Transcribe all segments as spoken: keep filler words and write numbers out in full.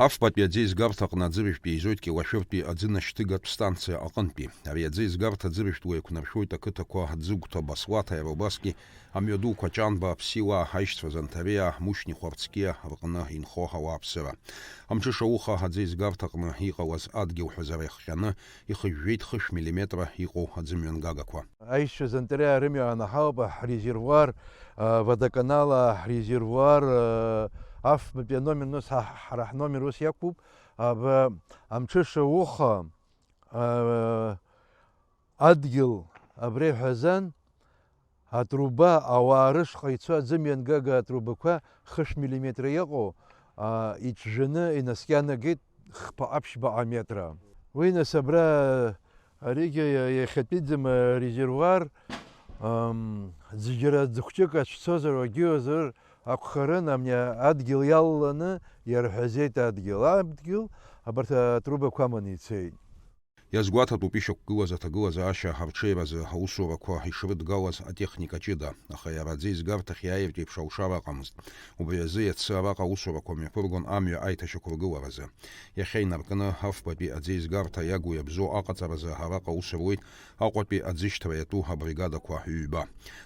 Афбатәи аӡеизгарҭаҟны аӡыржәтә еизоит Кьуашәыртәи аӡынашьҭыгатә станциа аҟынтәи. Ари аӡеизгарҭа аӡыржәтә уеиқәнаршәоит ақыҭақәа Ӡыгәҭа, Баслаҭа, иара убасгьы амҩадуқәа Ҷанба, Аԥсиуаа, Аишьцәа Занҭариаа, Мушьни, Хәарцкиа рҟны инхо ауааԥсыра. Амҽыша ауха аӡеизгарҭаҟны иҟалаз адгьыл ҳәазара иахҟьаны ихыжәжәеит хышә миллиметра иҟоу аӡымҩангагақәа. Аишьцәа Занҭариаа рымҩа анаҳауп, ҳрезервуар, а, водоканал, а, ҳрезервуар, а, афбатәи аномер, нас ҳа-, ҳара ҳномер ус иақәуп, аба, амҽыша ауха, а, адгьыл абра иҳәазан, атруба, ауаа рышҟа ицо аӡымҩангага атрубақәа хышә миллиметра иҟоу, а, иҿжәаны инаскьанагеит хԥаҟа-ԥшьбаҟа метра. Уи нас абра, аригьы иа-, иахьатәиӡам, а, резервуар, ам, ӡыџьара ӡыхәҷык ацәцозар, уагьыуазар акәхарын, амни адгьыл иалаланы иарҳәазеит адгьыл. Адгьыл абарҭ атрубақәа аманы ицеит. Иазгәаҭатәуп ишьақәгылаз аҭагылазаашьа арҽеиразы аусурақәа ишрыдгалаз атехника ҷыда, аха иара аӡеизгарҭахь иааиртә еиԥш алшара ыҟамызт. Убри азы иацы араҟа аусурақәа мҩаԥыргон амҩа аиҭашьақәыргыларазы. Иахьа инаркны, афбатәи аӡеизгарҭа иагу иабзоу аҟаҵаразы араҟа аус руеит Аҟәатәи аӡышьҭра иатәу абригадақәа ҩба.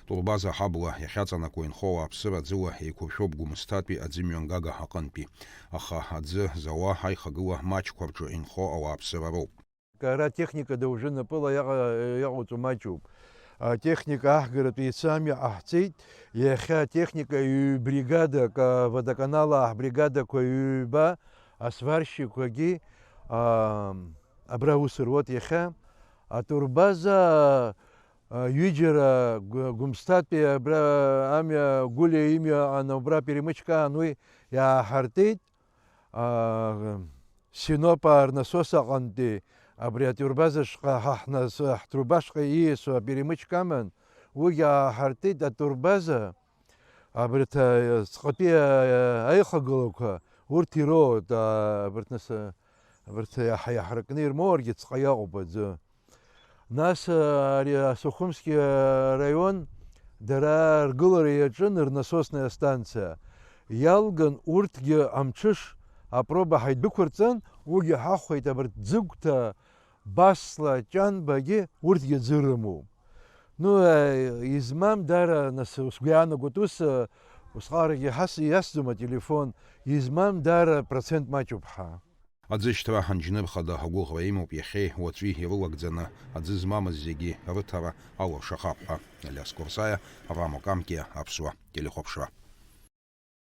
Турбаза аҳабла иахьаҵанакуа инхо ауааԥсыра аӡыла еиқәыршәоуп Гәымсҭатәи аӡымҩангага аҟынтәи. Аха аӡы зауа аихагыла маҷқәа рҿы инхо ауааԥсыра роуп. Ара атехника дауаҩы напыла иаҟа-, иаҟауҵо маҷуп. Атехника аҳгаратәы иацы амҩа ҟаҳҵеит. Иахьа атехника ҩ-бригадак, а, водоканалаа ҳбригадақәа ҩба, асварщикқәагьы, а, абра аус руеит иахьа. Атурбаза, а, ҩыџьара Гә-, Гәымсҭатәи абра амҩа Гәлиа имҩа аҟан убра перемычка аан уи иааҳартит. А, Синопа рнасос аҟынтәи абри атурбазаҵәҟьа ҳа ҳнас-, ҳтурбаҵәҟьа ииасуа аперемычка аман, уигьы ааҳартит атурбаза, абарҭ, а, ҵҟатәи, а, аихагылақәа, урҭ ироут, а, абарҭ нас, а, абарҭ иаҳа-, иаҳаракны ирмоургьы ҵҟа иаҟоуп аӡы. Нас, а, ари асухумски, а, раион дара ргылара иаҿын рнасосная станциа. Иалган урҭгьы амҽыш апроба ҳаидәықәырҵан, уигьы ҳахәеит абарҭ Ӡыгәҭа, Басла, Ҷанбагьы урҭгьы аӡы рымоуп. Ну, а, измам дара, нас, сгәы иаанагоит ус, а, усҟарагьы ҳас-, иасӡом ателефон, измам дара процент маҷуп ҳәа. Аӡышьҭра анџьныр хада агәыӷра имоуп иахьеи уаҵәи ирылагӡаны аӡы змамыз зегьы рыҭара алыршахап ҳәа. Алиас Курсаиа, Авраам Окамкиа, Аԥсуа телехәаԥшра.